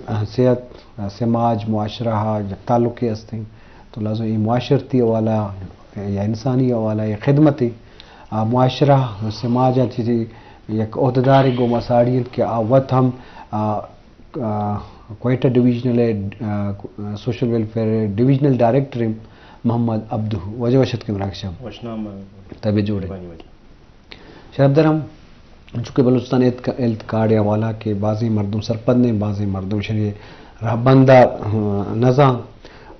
آ، صحت، آ، سماج، معاشرہ ءَ یک تعلقے است انت، تو لازم اے معاشرتی حوالہ یا انسانی حوالہ یا خدمت ءَ، آ، معاشرہ، سماج ءَ چہ یک عہدیدارے گوں ما ساڑی انت کہ آ وت ہم، آ، آ، کوئٹہ ڈویژنل ءِ، آ، سوشل ویلفیئر ءِ ڈویژنل ڈائریکٹر انت، محمد عبدو۔ واجہ وش اتکے مراگش ءَ۔ وشنام۔ طبیعت جوڑ اِنت؟ مہربانی واجہ۔ شرف دارم، چونکہ بلوچستان ہیلتھ، ہیلتھ کارڈ ءِ حوالہ کہ بازیں مردم سرپد نہ اِنت، بازیں مردم شری رہبند ءَ، آ، نہ زانت۔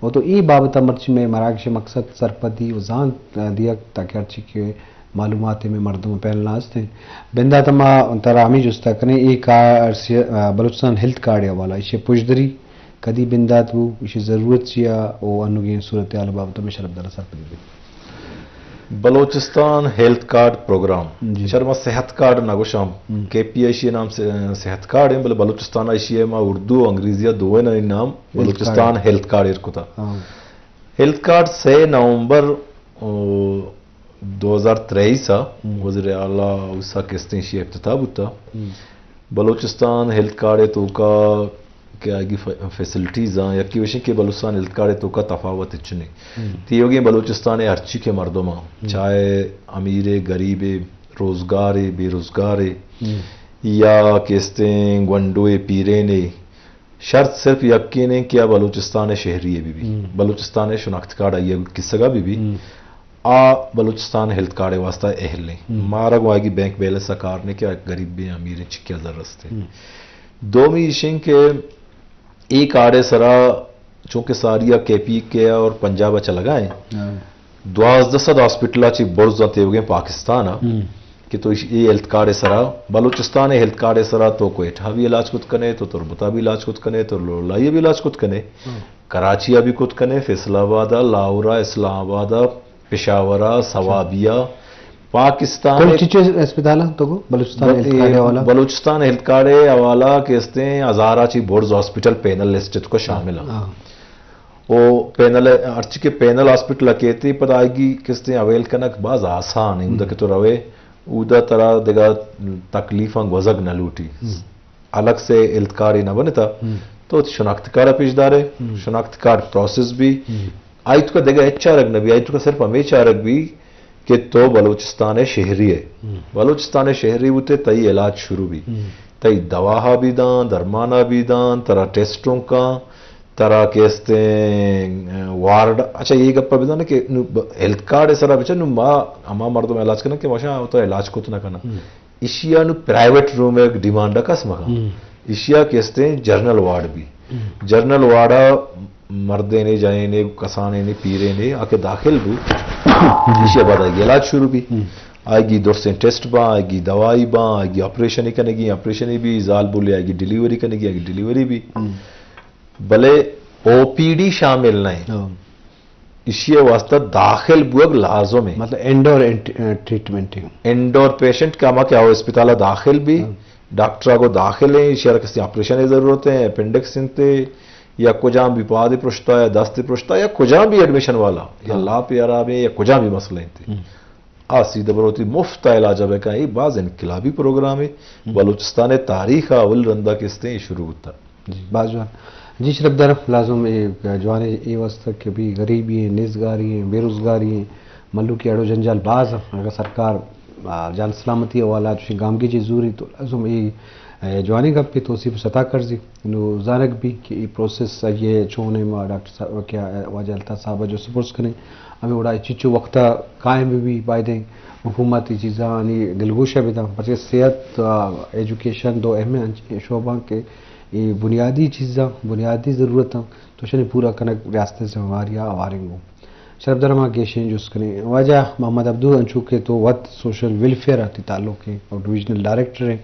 و تو اے بابت ءَ مرچی مئے مراگش ءِ مقصد سرپدی و زانت دیگ، تاکہ ہرچی کہ معلومات مئے مردم پہل نہ است اِنت۔ بندات ءَ ما ترا ہمے جست ءَ کنیں، اے کار سی-، آ، بلوچستان ہیلتھ کارڈ ءِ حوالہ، ایشی ءِ پژدری کدی بندات بو، ایشی ءِ ضرورت چیا، و انوگیں صورتحال ءِ بابت ءَ مئے شرف دار ءَ سرپدی دے۔ بلوچستان ہیلتھ کارڈ پروگرام، جی۔ شر ما صحت کارڈ نہ گوشاں، ہم۔ کے پی ءَ ایشی ءِ نام سے-، صحت کارڈ اِنت، بلے بلوچستان ءَ ایشی ءَ ما اردو و انگریزی ءَ دوئینانی نام ہیلتھ بلوچستان کارڈ۔ ہیلتھ کارڈ ایر کتا۔ ہاں۔ ہیلتھ کارڈ سئے نومبر، او، دو ہزار تریس ءَ ہم۔ وزیر اعلیٰ ہاؤس ءَ کہ استیں ایشی ءِ افتتاح بوتا۔ ہم۔ بلوچستان ہیلتھ کارڈ ءِ توکا کہ آئی ءِ ف-، فیسلٹیز آں، یکے وشیں کہ بلوچستان ہیلتھ کارڈ ءِ توکا تفاوت ہچ نہ اِنت۔ ہم۔ تیوگیں بلوچستان ءِ ہرچی کہ مردم آں، ہم۔ چاہے امیر ءِ، غریب ءِ، روزگار ءِ، بے روزگار ءِ، ہم۔ یا کہ استیں گونڈو ءِ، پیرین ءِ، شرط صرف یکین اِنت کہ آ بلوچستان ءِ شہری ءَ بہ بی، ہم۔ بلوچستان ءِ شناخت کارڈ آئی ءِ کسگ ءَ بہ بی، ہم۔ آ بلوچستان ہیلتھ کارڈ ءِ واستہ اہل اِنت۔ ہم۔ مارا گوں آئی ءِ بینک بیلنس ءَ کار نہ اِنت کہ آ غریب اِنت، امیر اِنت، چکیا زر است اِنت۔ ہم۔ دومی ایش اِنت کہ اے کارڈ ءِ سرا چونکہ ساری ءَ کے پی کے اور پنجاب ءَ چلگا اِنت۔ ہاں۔ دوازدہ سد ہاسپٹل ءَ چہ برز اَنت تیوگیں پاکستان ءَ ہم۔ کہ تو ایش-، اے ہیلتھ کارڈ ءِ سرا، بلوچستان ءِ ہیلتھ کارڈ ءِ سرا تو کوئٹہ ءَ بھی علاج کت کنے، تو تربت ءَ بھی علاج کت کنے، تو لولائی ءَ بھی علاج کت کنے، ہاں۔ کراچی ءَ بھی کت کنے، فیصل آباد ءَ، لاہور ءَ، اسلام آباد ءَ، پشاور ءَ، صوابی ءَ، پاکستان کل ءِ چچو اسپتال اَنت تو گو بلوچستان ب-، ہیلتھ کارڈ ءِ حوالہ؟ بلوچستان ہیلتھ کارڈ ءِ حوالہ کہ استیں ہزار ءَ چہ برز ہاسپٹل پینل لسٹ ءِ توکا شامل اَنت۔ ہاں۔ او پینل، ہرچی کہ پینل ہاسپٹل ءَ کیت، پدا آئی ءَ کہ استیں اویل کنگ باز آسان اِنت۔ ہم۔ اودا کہ تو روئے، اودا ترا دگہ تکلیفاں گوزگ نہ لوٹی۔ ہم۔ الگ سے ہیلتھ کارڈے نہ بنتا۔ ہم۔ تو شناخت کارڈ ءَ پیش دارے، ہم۔ شناخت کارڈ پروسیس بی، ہم۔ آئی ءِ توکا دگہ ہچ چارگ نہ بی، آئی ءِ توکا صرف ہمے چارگ بی کہ تو بلوچستان ءِ شہری ئے۔ ہم۔ بلوچستان ءِ شہری بوتے، تئی علاج شروع بی۔ ہم۔ تئی دوا ءَ بھی داں، درمان ءَ بھی داں، ترا ٹیسٹوں کاں، ترا کہ استیں وارڈ، اچھا، اے گپ ءَ بزاں کہ نوں ب-، ہیلتھ کارڈ ءِ سرا بچار، نوں ما ہما مردم ءَ علاج کناں کہ ما شاں تو علاج کت نہ کناں۔ ہم۔ ایشی ءَ نوں پرائیویٹ روم ءِ ڈیمانڈ ءَ کس مکن۔ ہم۔ ایشی ءَ کہ استیں جنرل وارڈ بی۔ ہم۔ جنرل وارڈ ءَ مردینے، جنینے، کسانینے، پیرینے، آ کہ داخل بو، ہم۔ ایشی ءَ بعد آئی ءِ علاج شروع بی۔ ہم۔ آئی ءِ درستیں ٹیسٹ باں، آئی ءِ دوائی باں، آئی ءِ آپریشن کنگی، آپریشن بی، زالبولے آئی ءِ ڈیلیوری کنگی، آئی ءِ ڈیلیوری بی۔ ہم۔ بلے او پی ڈی شامل نہ اِنت۔ ہاں۔ ایشی ءِ واستہ داخل بوگ لازم اِنت۔ مطلب انڈور انٹ-، ٹریٹمنٹ اِنت۔ انڈور پیشنٹ کہ ہما کہ او اسپتال ءَ داخل بی، ہاں۔ ڈاکٹر ءَ گوں داخل اِنت، ایشی ءَ را کسی آپریشن ءِ ضرورت اِنت، اپینڈکس اِنت، یا کجام بھی پاد پرشتہ یا دست پرشتہ یا کجام بھی ایڈمیشن والا، یا ہاں۔ لاپ ءِ حراب اِنت یا کجام بھی مسئلہ اِنت۔ ہم۔ آ سیدھا بروتی مفت ءَ علاج ءَ بکن، اے باز انقلابی پروگرامے۔ ہم۔ بلوچستان ءِ تاریخ ءَ اول رندا کہ استیں اے شروع بوتا۔ جی، باز جوان۔ جی، شرف دار، لازم اے جوان اے، اے واستہ کہ بھی غریبی اِنت، نیزگاری اِنت، بے روزگاری اِنت، مھلوک ءِ اڑ و جنجال باز اِنت۔ اگر سرکار، آ، جان سلامتی حوالہ چوشیں گامگیجے زوری تو لازم اے، اے جوانیں گپے توسیپ ستا کرزی۔ نوں زانگ بی کہ اے پروسیس آئی ءِ چون اِنت، ما ڈاکٹر صاحب کہ واجہ الطاف صاحب ءَ جست پرس کنیں۔ ہمے وڑا اے چچو وقت ءَ قائم بہ بی، بایدیں حکومت اے چیزانی دلگوش ءَ بداں، پرچہ صحت، آ، ایجوکیشن دو اہم شعبہ اَنت کہ اے بنیادی چیزاں، بنیادی ضرورتاں، تو اشانی پورا کنگ ریاست ءِ ذمہ واری ءَ ہواریں گوں۔ شرف دار، ما گیشیں جست کنیں۔ واجہ محمد عبدو، انچو کہ تو وت سوشل ویلفیئر ءَ تئی تعلق اِنت اور ڈویژنل ڈائریکٹر ئے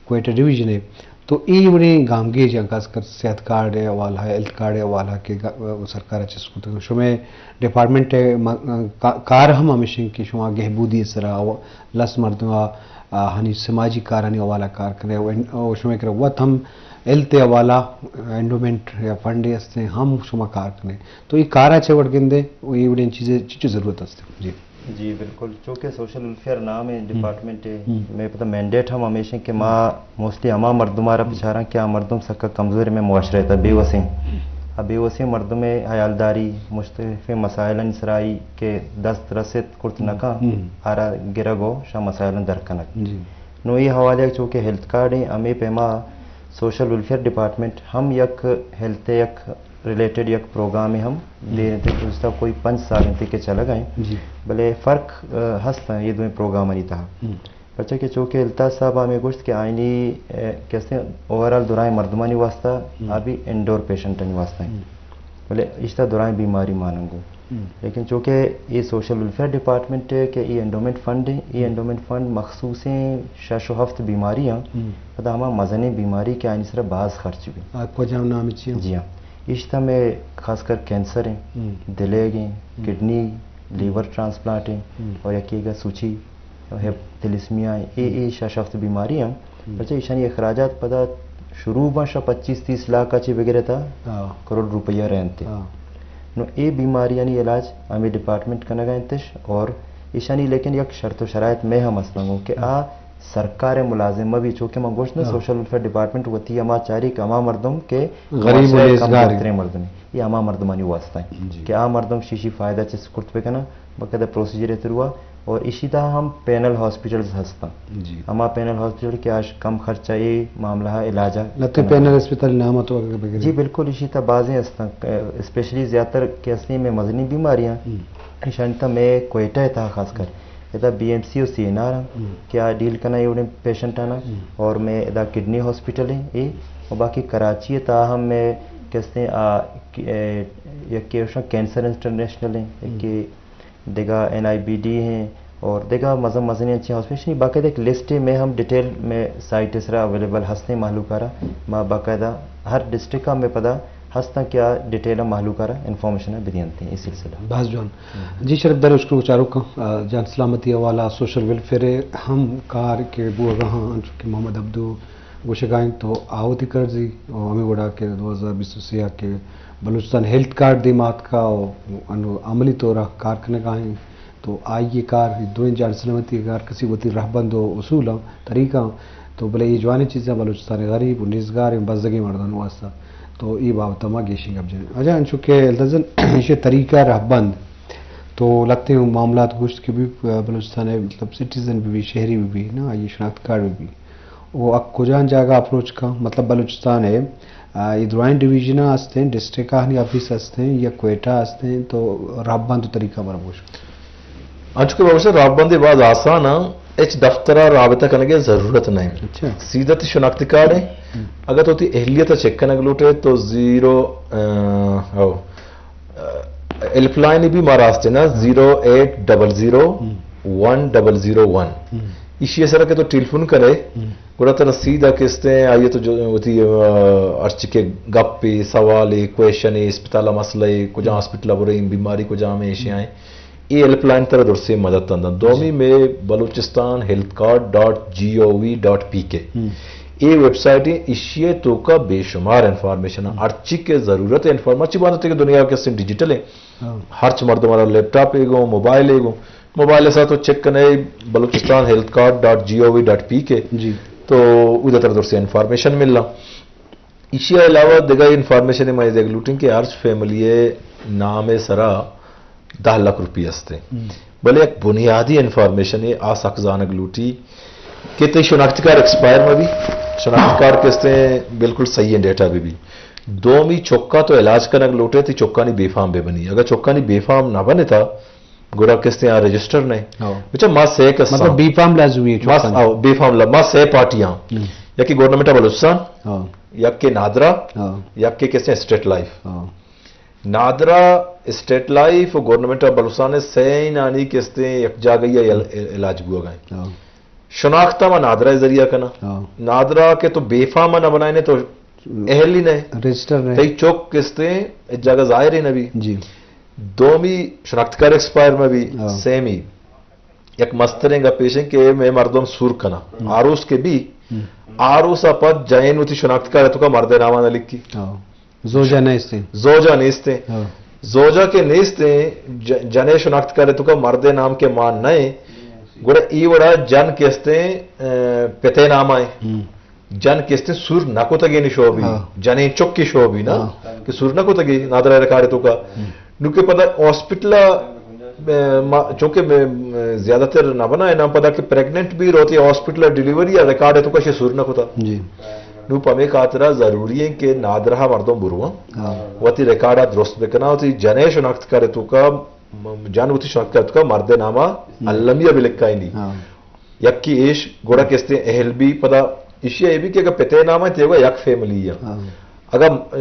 کوئٹہ ڈویژن ءِ، تو اے وڑیں گامگیج اَنت، خاص کر صحت کارڈ ءِ حوالہ ءَ، ہیلتھ کارڈ ءِ حوالہ ءَ کہ گ-، سرکار ءَ چست کتگ۔ شمئے ڈپارٹمنٹ ءِ م-، کا-، کار ہم ہمیش اِنت کہ شما گہبودی ءِ سرا و لس مردم ءَ، آ، ہنی سماجی کارانی حوالہ ءَ کار کنے و ان-، و شمئے کرا وت ہم ہیلتھ ءِ حوالہ ءَ انڈومنٹ یا فنڈے ہستیں، ہم شما کار کنے۔ تو اے کار ءَ چے وڑ گندے و اے وڑیں چیزے چچو ضرورت ہستیں؟ جی۔ جی بالکل، چونکہ سوشل ویلفیئر نام ہے ڈپارٹمنٹ ہے، میں پتہ مینڈیٹ ہم ہمیشہ کہ ما موسٹلی ہما مردم آرا بچاراں کہ آ مردم سکا کمزور میں معاشرے تا بے وسیں۔ آ بے وسیں مردم حیالداری مختلف مسائل سرائی کہ دست رست کرت نکا، آرا گرگ و شا مسائل در کنگ۔ نو اے حوالے چونکہ ہیلتھ کارڈ ہیں، ہمیں پیما سوشل ویلفیئر ڈپارٹمنٹ ہم یک ہیلتھ یک ریلیٹڈ یک پروگرام ہم دیر انت، گزشتہ کوئی پنچ سال انت کہ چلگ ء انت۔ بلے فرق ہست ایں اے دوئیں پروگرامانی تہا۔ پرچہ کہ چونکہ الطاف صاحب ہمیں گوشت کہ آئینی کہ استیں اوورال درائیں مردمانی واسطہ آ بھی انڈور پیشنٹانی واسطہ ہیں، بلے اشتا درائیں بیماری ماننگو۔ لیکن چونکہ یہ سوشل ویلفیئر ڈپارٹمنٹ ہے کہ یہ انڈومنٹ فنڈ ہے، یہ انڈومنٹ فنڈ مخصوصیں شش و ہفت بیماری ہیں، پدا ہما مزنیں بیماری کہ آئینی سرا باز خرچ بھی۔ آ کجام نام چی ہیں؟ جی ہاں، اشتا میں خاص کر کینسر ہیں، دلیگ ہیں، کڈنی، لیور ٹرانسپلانٹ ہیں، اور یکی گا سوچی، تھیلیسمیا ہیں، اے اے شش ہفت بیماری ہیں۔ پرچہ ایشانی اخراجات پدا شروع بن شا پچیس تیس لاکھ چی بگرے تا کروڑ روپیہ رہنتے۔ نو اے بیماریانی علاج ہمیں ڈپارٹمنٹ کنگا انتش، اور ایشانی لیکن یک شرط و شرائط میں ہم استنگو کہ آ سرکار ملازم مہ بی، چونکہ من گوشت نا سوشل ویلفیئر ڈپارٹمنٹ وتی ہما چاری کہ ہما مردم کہ غریب و معاشرہ کم نیزگار تریں مردم، یہ ہما مردمانی واسطہ ہیں کہ آ مردم شیشی فائدہ چست کرت بکنن، باقاعدہ پروسیجر تروا، اور اشی تہا ہم پینل ہاسپٹلز ہستن۔ ہما پینل ہاسپٹل کہ آش کم خرچہ اے معاملہ علاج لتے پینل ہسپتال نام تو اگر بگری۔ جی بالکل، اشی تہا بازیں ہستن، اسپیشلی زیادہ تر کہ اصلی میں مزنی بیماریاں، ایشان تہا میں کوئٹہ تہا خاص کر ادا بی ایم سی و سی این آر ہیں کہ آ ڈیل کنا ایوڑیں پیشنٹ آنا، اور میں ادا کڈنی ہاسپٹل ہیں اے، اور باقی کراچی تہا ہم میں کستے آ یکی اوشن کینسر انٹرنیشنل ہیں، یکی دگہ این آئی بی ڈی ہیں، اور دگہ مزن مزنی انچیں ہاسپٹل، باقاعدہ ایک لسٹ میں ہم ڈیٹیل میں سائٹ سرا اویلیبل ہستیں مہلوک آرا، ما باقاعدہ ہر ڈسٹرکٹ میں پدا ہستاں کہ آ ڈیٹیل ء مہلوک ء را انفارمیشن ء بدینت ایں اے سلسلہ۔ باز جوان۔ جی شرف در اشکن چاروکاں، آ، جان سلامتی حوالہ سوشل ویلفیئر ء ہم کار کہ بوگا ہاں، انچو کہ محمد عبدو گوشگا انت تو آ وتی کرزی و ہمیں وڑا کہ دو ہزار بیست و سہ ء کہ بلوچستان ہیلتھ کارڈ دیم آتکا و انو عملی طور ء کار کنگا ہیں۔ تو آئی ء کار، دوئیں جان سلامتی ء کار کسی وتی رہبند و اصول آں، طریقہ آں۔ تو بلے اے جوانیں چیزاں بلوچستان ء غریب و نیزگاریں بزگیں مردمانی واسطہ۔ تو اے بابت ء ما گیشیں گپ جنیں۔ اجا انچو کہ التزن ایشی طریقہ رہبند تو لہتیں معاملات گوشت کہ بھی بلوچستان ء مطلب سٹیزن بھی، بھی شہری بھی، بھی نا، آئی شناخت کارڈ بھی، بھی۔ و آ کجان جاگہ اپروچ کن؟ مطلب بلوچستان ء، آ، اے درائیں ڈویژن ہستیں، ڈسٹرکٹ آہانی آفیس ہستیں یا کوئٹہ ہستیں، تو رہبند و طریقہ برا بوش۔ انچو کہ بابا شاہ رہبند باز آسان ہیں، ہچ دفتر ء رابطہ کنگ ء ضرورت نہیں۔ اچھا۔ سیدھا تی شناختی کارڈ ہے۔ اگر تو تی اہلیت چیک کنگ لوٹے تو زیرو، آ، او، ہیلپ لائن بھی مارا ہستے نا، زیرو ایٹ ڈبل زیرو ون ڈبل زیرو ون۔ ایشی ء سرا کہ تو ٹیلیفون کرے، گڑا ترا سیدھا کستے آئیے تو جو وتی، آ، ہرچی کہ گپے، سوالے، کوئسچنے، اسپتال ء مسئلہ، کجام ہاسپٹل ء برے، بیماری کجام ہے، ایشی آئیں۔ اے ہیلپ لائن ترا درسیں مدد تندن۔ دومی میں بلوچستان ہیلتھ کارڈ ڈاٹ جی او وی ڈاٹ پی کے۔ اے ویب سائٹ ہیں، ایشی ء توکا بے شمار انفارمیشن ہیں۔ ہرچی کہ ضرورت ہے انفارمیشن، چی بات ہے کہ دنیا کے سن ڈیجیٹل ہے۔ ہرچ مردم ہمارا لیپ ٹاپ ہے گو، موبائل ہے گو۔ موبائل ء سرا تو چیک کنے بلوچستان ہیلتھ کارڈ ڈاٹ جی او وی ڈاٹ پی کے، جی۔ تو ادھر ترا درسیں انفارمیشن ملنا۔ ایشی ء علاوہ دگہ انفارمیشن ما دیگ لوٹیں کہ ہرچ فیملی ء نام ء سرا دہ لاکھ روپی ہستے۔ بلے یک بنیادی انفارمیشن ہے، آ سک زانگ لوٹی کہ تئی شناختی کارڈ ایکسپائر مہ بی، شناختی کارڈ کستے بالکل صحیح ہیں، ڈیٹا بھی بی۔ دومی چکا تو علاج کنگ لوٹے، تی چکانی بی فارم بہ بنی۔ اگر چکانی بی فارم نہ بنے تا، گڑا کستے آ رجسٹر نہیں۔ ہاں۔ بچا ما سے کساں۔ مطلب بی فارم لازمی ہے ما س-، چکانی۔ آؤ، بی فارم لا-، ما سے پارٹیاں۔ ہم۔ یکی گورنمنٹ آف بلوچستان، ہاں۔ یکی نادرا، ہاں۔ یکی کستے اسٹیٹ لائف۔ ہاں۔ نادرا، اسٹیٹ لائف و گورنمنٹ آف بلوچستان سینانی کستے یک جاگہی عل-، علاج بوگا ہیں۔ ہاں۔ شناخت ما نادرا ذریعہ کنا۔ ہاں۔ نادرا کہ تو بی فارم نہ بنائے تو اہل ہی نہیں۔ رجسٹر نہیں۔ تئی چوک کستے جگہ ظاہر ہی نہ بی۔ جی۔ دومی شناخت کارڈ ایکسپائر مہ بی، ہاں۔ سیمی یک مستریں گپ پیشیں کہ میں مردم سور کنا۔ ہم۔ آروس کے بی، ہم۔ آروس ء پد جائن وتی شناخت کارڈ تو کا مرد نامان لکھی۔ ہاں۔ زوجہ نیستیں۔ زوجہ نیستیں۔ ہاں۔ زوجہ کہ نیستیں، ج-، جنے شناخت کارڈ توکا مردے نام کہ مان نئیں، گڑا ای وڑا جن کہ استیں، ا، پتے نام آئیں۔ ہم۔ جن کہ استیں سور نہ کتگینی شوبی، ہاں۔ جنیں چکی شوبی نا، ہاں۔ کہ سور نہ کتگی نادرا ریکارڈ توکا۔ ہم۔ نو کہ پدا ہاسپٹل، ا، ما-، چونکہ میں، میں زیادہ تر نہ بنا، نام پدا کہ پریگننٹ بھی روتی ہاسپٹل ڈیلیوری یا ریکارڈ توکا شے سور نہ کتا۔ جی۔ نو پمے خاطرا ضروری ایں کہ نادرہ مردم برواں، ہاں۔ وتی ریکارڈا درست بکناں، وتی جنے شناخت کارڈ توکا، م-، جن وتی شناخت کارڈ توکا مردے ناما ہم۔ المیہ بلکائینی۔ ہاں۔ یکی ایش گڑا کہ استیں اہل بی پدا ایشی اے بی کہ اگہ پتے نام ایں تیوگا یک فیملی ایں۔ ہاں۔ اگہ، ا،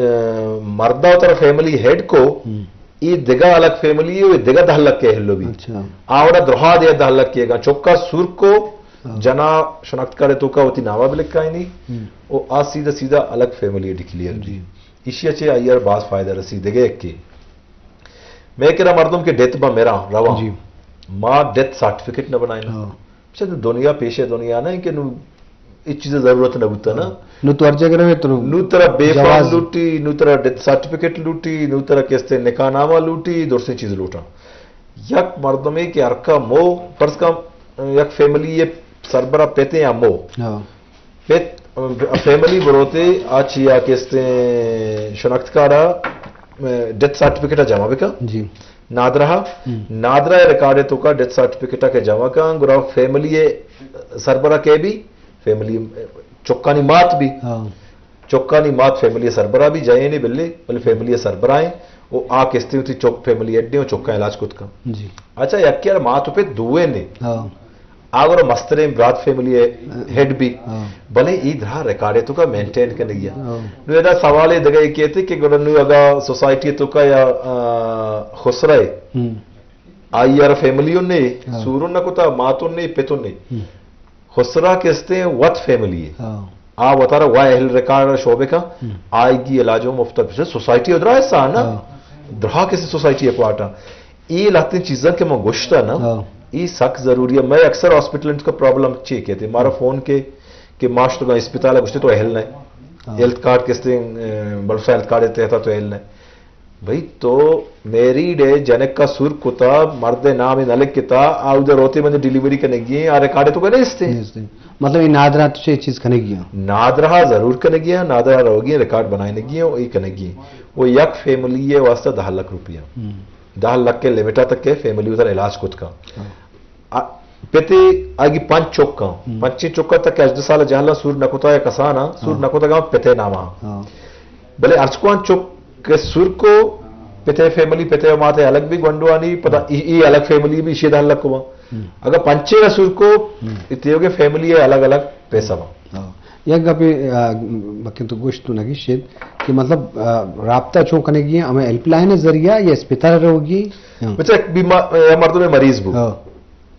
مردا وترا فیملی ہیڈ کو، ہم۔ ای دگہ الگ فیملی ایں، دگہ دہ لکھ اہل بی۔ اچھا۔ آوڑا درہا دے دہ لکھ ایں، چکا سور کو، ہاں۔ جنا شناخت کارڈ توکا وتی ناما بلکائینی، ہم۔ او آ سیدھا سیدھا الگ فیملی ڈکلیئر بی۔ جی۔ ایشی چے آئی ار باز فائدہ رسی دگہ یکی۔ میں کرا مردم کہ ڈیتھ با میرا رواں۔ جی۔ ما ڈیتھ سرٹیفکیٹ نہ بنائیں۔ ہاں۔ چہ دنیا پیش دنیا نہ کہ نو ہچ چیز ضرورت نہ بوتا نا۔ ہاں۔ نو تو ہر جگہ روے تو نو ترا بے فارم جواز۔ لوٹی، نو ترا ڈیتھ سرٹیفکیٹ لوٹی، نو ترا کستے نکاح نامہ لوٹی، درسیں چیز لوٹا۔ یک مردمے کہ ہر کا مو، فرض کا، یک فیملی یہ سربرا پتے یا مو۔ ہاں۔ پت، فیملی بروتے آ چیا کستے شناخت کارڈا، ڈیتھ سرٹیفکیٹ جمع بکا۔ جی۔ نادرہ، ہم۔ نادرہ ریکارڈ توکا ڈیتھ سرٹیفکیٹ کے جمع کن، گڑا فیملی سربرا کے بی، فیملی چکانی مات بی۔ ہاں۔ چکانی مات فیملی سربرا بی جائے نہیں بلے، بلے فیملی سربرا ایں، او آ کستے ہوتی چک فیملی ہیڈ ایں، او چکا علاج کت کن۔ جی۔ اچھا، یکی یار مات پہ دوئے نے۔ ہاں۔ آ گڑا مستریں برات فیملی ہیڈ بی۔ ہاں۔ بلے ای درا ریکارڈ توکا مینٹین کنگی ایں۔ ہاں۔ نو ادا سوال دگہ یہ کہتے کہ گڑا نو اگا سوسائٹی توکا یا، آ، خسرہ ایں۔ ہم۔ آئی ار فیملی نے، ہاں۔ سورن نہ کتا، ماتن نے، پتن نے۔ ہم۔ خسرہ کستے وت فیملی ایں۔ ہاں۔ آ وتارا وا اہل ریکارڈ شعبے کا، ہم۔ آئی گی علاج و مفت سوسائٹی ادرا حصہ نا۔ ہاں۔ درا کسی سوسائٹی اکواٹا۔ ای لہتیں چیزاں کہ من گوشتا نا، ہاں۔ ای سک ضروری ایں۔ میں اکثر ہاسپٹل کا پرابلم چی کہتے، مارا ہاں۔ فون کے کہ ماش تو اسپتال گوشتے تو اہل نہ ایں۔ ہاں۔ ہیلتھ کارڈ کستے، اے، بلوچستان ہیلتھ کارڈ تحت تو اہل نہ ایں۔ بھئی تو میریڈ ایں، جنک کا سور کتا، مرد نام نہ لکھتا، آ ادھر روتے من ڈیلیوری کنگی ایں، آ ریکارڈ توکا نیستے۔ نیستے۔ مطلب یہ نادرہ تو چی چیز کنگی ایں؟ نادرہ ضرور کنگی ایں، نادرہ روگی ایں، ریکارڈ بنائینگی ایں، یہ کنگی ایں۔ وہ یک فیملی ایں واسطہ دہ لکھ روپیہ۔ ہم۔ دہ لکھ کے لمٹ تک کے فیملی ادھر علاج کت کا۔ ہاں۔ آ، پتے آگی پنچ چکاں۔ ہم۔ پنچیں چکاں تک ہژدہ سال جہلا سور نہ کتا یا کسانا، سور ہاں۔ نہ کتا گا پتے ناما۔ ہاں۔ بلے ہرچکوان چک کہ سور کو پتے فیملی، پتے و ماتے الگ بی گونڈوانی، پدا ہاں۔ ای، ای الگ فیملی بی، شی دہ لکھ کو با۔ ہم۔ اگر پنچے نہ سور کو، ہم۔ اتیوگے فیملی الگ الگ پیسہ با۔ ہاں۔ یک گپے، آ، بکن تو گوشت تو نگی شید کہ مطلب، آ، رابطہ چون کنگی ایں، ہمیں ہیلپ لائن ذریعہ یا اسپتال روگی؟ ہاں۔ بچہ، بیما-، اے مردم مریض بو۔ ہاں۔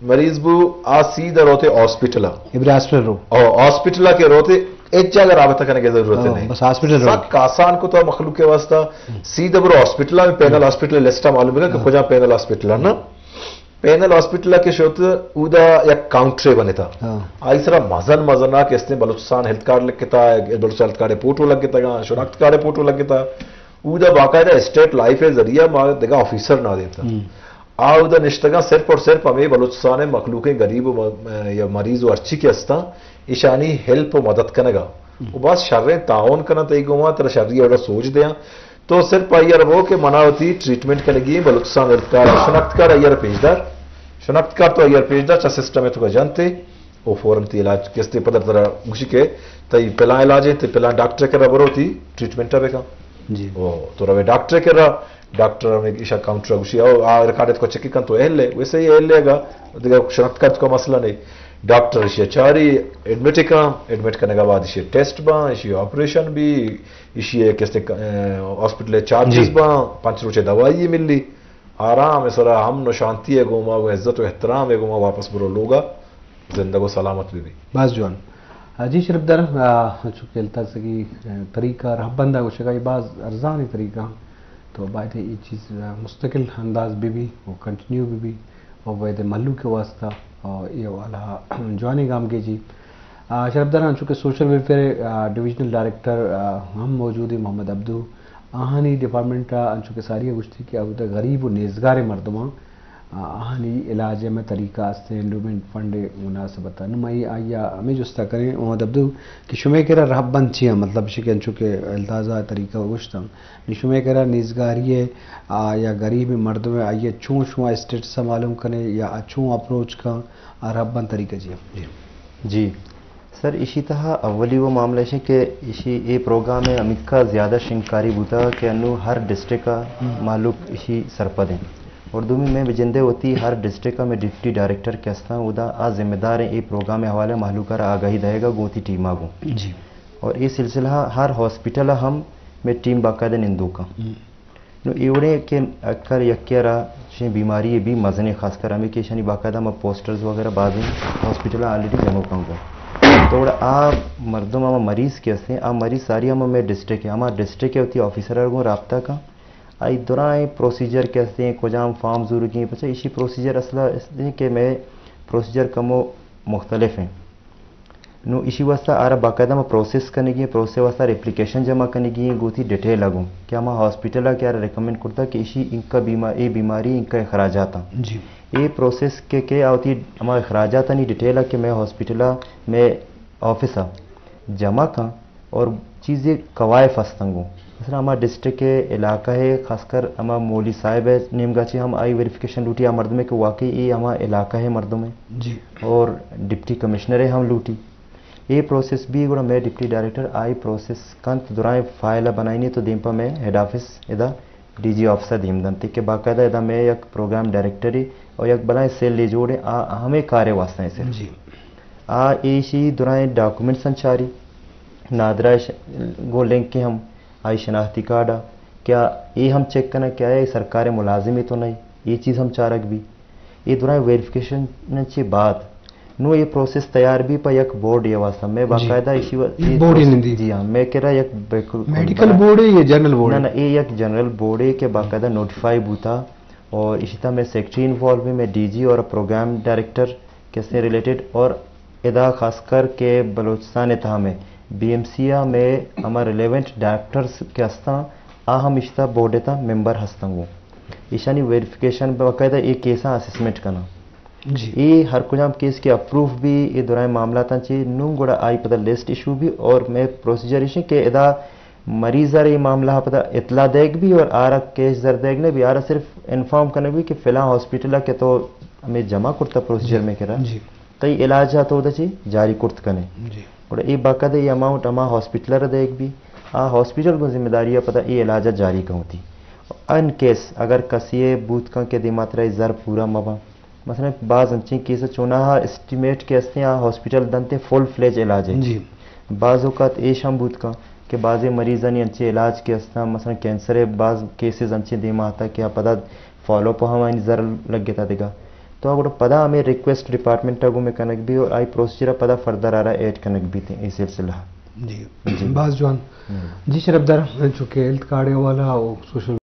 مریض بو، آ سیدھا روتے ہاسپٹل۔ ابری ہاسپٹل رو۔ او، ہاسپٹل کے روتے، ایک جگہ رابطہ کرنے کی ضرورت ہاں، نہیں۔ بس ہاسپٹل رو۔ سک آسان کو تو مخلوق کے واسطہ، ہم۔ سیدھا برو ہاسپٹل میں، پینل ہاسپٹل لسٹ معلوم ہے کہ ہاں۔ کجا پینل ہاسپٹل ہے نا۔ پینل ہاسپٹل کے شوت اودا یک کاؤنٹرے بنتا۔ ہاں۔ آئی سرا مزن مزن آ کہ استیں بلوچستان ہیلتھ کارڈ لکھتا، بلوچستان ہیلتھ کارڈ فوٹو لگتا، شناخت کارڈ فوٹو لگتا۔ اودا باقاعدہ اسٹیٹ لائف ذریعہ ما دگہ آفیسر نہ دیتا۔ ہم۔ آ اودا نشتگاں صرف اور صرف ہمیں بلوچستان مخلوق غریب و م-، یا مریض و ہرچی کہ استاں، ایشانی ہیلپ و مدد کنگا۔ ہم۔ و باز شریں تعاون کناں تئی گوما، ترا شری اوڑا سوج دیاں۔ تو صرف آئی ار وہ کہ منا وتی ٹریٹمنٹ کنگی ایں، بلوچستان ہیلتھ کارڈ، شناخت کارڈ آئی ار پیش دار۔ شناخت کارڈ تو آئی ار پیش دار، چا سسٹم توکا جنتے۔ او فوراً تی علاج کستے پدر ترا گوشی کہ تئی پلاں علاج ایں، تی پلاں ڈاکٹر کرا برو تی ٹریٹمنٹ بکن۔ جی۔ او تو روے ڈاکٹر کرا، ڈاکٹر ہمیں ایشا کاؤنٹر گوشی، او آ ریکارڈ کو چیک کن تو اہل ایں، ویسے ہی اہل ایں گا، دگہ شناخت کارڈ کو مسئلہ نہیں۔ ڈاکٹر ایشی چاری ایڈمٹ کن، ایڈمٹ کرنے کے بعد ایشی ٹیسٹ باں، ایشی آپریشن بی، ایشی کستے، اے، ہاسپٹل چارجز جی۔ باں، پنچ روچے دوائی ملی۔ آرام ءِ سرا، امن و شانتی ءِ گوما و عزت و احترام ءِ گوما واپس برو لوگا، زندگ و سلامت بہ بی۔ باز جوان۔ آ، جی شرپ دار، آ، چونکہ التاسگی، آ، طریقہ رہبند ءَ گوشگا اے باز ارزانیں طریقہ ایں، تو باید اے چیز، آ، مستقل انداز بہ بی و کنٹینیو بہ بی و باید مھلوک ءِ واسطہ، آ، اے حوالہ جوانیں گامگیجی۔ آ، شرپ دار، انچو کہ سوشل ویلفیئر، آ، ڈویژنل ڈائریکٹر، آ، ہم موجود ایں محمد عبدو، آہانی ڈپارٹمنٹ ءَ انچو کہ ساری ءَ گوشتی کہ اودا غریب و نیزگاریں مردماں، آ، آہانی علاج ءِ ہمے طریقہ است، انڈومنٹ فنڈ ءِ مناسبت ءَ۔ نوں ما آئی ءَ ہمے جست ءَ کنیں، محمد عبدو، کہ شمئے کرا رہبند چی اَنت؟ مطلب اش کہ انچو کہ التازہ طریقہ گوشتاں، نوں شمئے کرا نیزگاری ءِ، آ، یا غریب مردم ءِ آئی ءِ چون شما اسٹیٹس ءَ معلوم کنے یا آ چون اپروچ کن، آ رہبند طریقہ چی اَنت؟ جی۔ جی۔ سر، ایشی تہا اولی وہ معاملہ ایش کہ ایشی اے پروگرام ءِ ہمینکا زیادہ شنگکاری بوتا کہ انو ہر ڈسٹرکٹ ءَ ہم۔ مہلوک ایشی سرپد ایں۔ اور دومی مئے بجندے وتی ہر ڈسٹرکٹ ءَ مئے ڈپٹی ڈائریکٹر کہ استاں، اودا آ ذمہ دار ایں اے پروگرام ءِ حوالہ ءَ مہلوک ءَ را آگاہی دئیگ ءَ گوں وتی ٹیم ءَ گوں۔ جی۔ اور اے سلسلہ ءَ ہر ہاسپٹل ءَ ہم مئے ٹیم باقاعدہ نندوک اَنت۔ ہم۔ نوں اے وڑیں کہ اگر یکے ءَ را چشیں بیماری بی مزنیں، خاص کر ہمے کہ ایشانی باقاعدہ ہما پوسٹرز وغیرہ بازیں ہاسپٹل ءَ آلریڈی جمع کنگ ءَ۔ تو گڑا آ مردم، ہما مریض کہ استیں، آ مریض ساری ہما مئے ڈسٹرکٹ ءِ، ہما ڈسٹرکٹ ءِ وتی آفیسر ءَ گوں رابطہ کن۔ آئی درائیں پروسیجر کہ استیں، کجام فارم زورگی ایں، پچا ایشی پروسیجر اصل ءَ استیں کہ مئے پروسیجر کمو مختلف ایں۔ نوں ایشی واسطہ آرا باقاعدہ ہما پروسیس کنگی ایں، پروسیس واسطہ آرا اپلیکیشن جمع کنگی ایں، گوں وتی ڈیٹیل ءَ گوں کہ ہما ہاسپٹل ءَ کہ آرا ریکمنڈ کرتا کہ ایشی انکا بیما-، اے بیماری انکا اخراجات اَنت۔ جی۔ اے پروسیس کہ، کہ آ وتی ہما اخراجاتانی ڈیٹیل ءَ کہ مئے ہاسپٹل ءَ، مئے آفس ءَ جمع کن اور چیزے کوائف ہستنگوں۔ مثلاً ہما ڈسٹرکٹ ءِ علاقہ ءِ، خاص کر ہما مولی صاحب ءِ نیمگا چہ ہم آئی ویریفیکیشن لوٹی، آ مردمے کہ واقعی اے ہما علاقہ ءِ مردم ایں۔ جی۔ اور ڈپٹی کمشنر ءِ ہم لوٹی۔ اے پروسیس بی گڑا مئے ڈپٹی ڈائریکٹر آئی پروسیس کنت، درائیں فائل ءَ بنائینی تو دیم پہ مئے ہیڈ آفس ادا ڈی جی آفس ءَ دیم دنت کہ باقاعدہ ادا مئے یک پروگرام ڈائریکٹرے اور یک بلائیں سیلے جوڑیں، آ ہمے کارے واسطہ ایں صرف۔ جی۔ آ ایشی درائیں ڈاکومنٹس ہم چاری، نادرا ءِ ش-، گوں لنک ہم، آئی شناختی کارڈ ءَ، کیا اے ہم چیک کناں کہ آیا اے سرکار ءِ ملازمے تو نہ ایں؟ اے چیز ہم چارگ بی۔ اے درائیں ویریفیکیشن چہ بعد نوں اے پروسیس تیار بی پہ یک بورڈے ءِ واسطہ۔ مئے جی۔ باقاعدہ ایشی و-، یک اے بورڈے پروسیس نندی۔ جی ہاں، مئے کرا یک بیک-، میڈیکل بورڈے یا جنرل بورڈے؟ نہ، نہ، اے یک جنرل بورڈے کہ باقاعدہ نوٹیفائی بوتا اور ایشی تہا مئے سیکرٹری انوالو بی، مئے ڈی جی اور پروگرام ڈائریکٹر کہ استیں ریلیٹڈ، اور ادا خاص کر کہ بلوچستان ءِ تہا مئے بی ایم سی ءَ مئے ہما ریلیونٹ ڈائریکٹرز کہ استاں، آ ہم ایشی تہا بورڈ ءِ تہا ممبر ہستنگوں۔ ایشانی ویریفیکیشن باقاعدہ اے کیساں اسسمنٹ کناں۔ جی۔ اے ہر کجام کیس کہ اپروو بی، اے درائیں معاملاتاں چہ نوں گڑا آئی پدا لسٹ ایشو بی اور مئے پروسیجر ایش ایں کہ ادا مریض ءَ را اے معاملہ ءَ پدا اطلاع دئیگ بی اور آرا کیش زر دئیگ نہ بی، آرا صرف انفارم کنگ بی کہ فلاں ہاسپٹل ءَ کہ تو ہمے جمع کرتا پروسیجر جی۔ مئے کرا، جی۔ تئی علاج ءَ تو ادا چہ جاری کرت کنے۔ جی۔ گڑا اے باقاعدہ اے اماؤنٹ ہما ہاسپٹل ءَ را دئیگ بی، آ ہاسپٹل گوں ذمہ داری ءَ پدا اے علاج ءَ جاری کن وتی۔ ان کیس اگر کسے ءَ بوت کن کہ دیما ترا اے زر پورا مہ باں، مثلاً باز انچیں کیس چوناہا اسٹیمیٹ کہ استیں آ ہاسپٹل دنت فل فلیج علاج ءَ۔ جی۔ بعض اوقات ایش ہم بوت کن کہ بعضے مریضانی انچیں علاج کہ استاں، مثلاً کینسر ءِ بعض کیسز انچیں دیما آتا کہ آ پدا فالو اپ ہم آنی زر لگتا دگہ۔ تو آ گڑا پدا ہمیں ریکویسٹ ڈپارٹمنٹ ءَ گوں مئے کنگ بی اور آئی پروسیجر ءَ پدا فردر آرا ایڈ کنگ بیت ایں اے سلسلہ ءَ۔ جی۔ جی۔ باز جوان۔ ہم۔ جی شرف دار، چونکہ ہیلتھ کارڈ ءِ حوالہ ءَ سوشل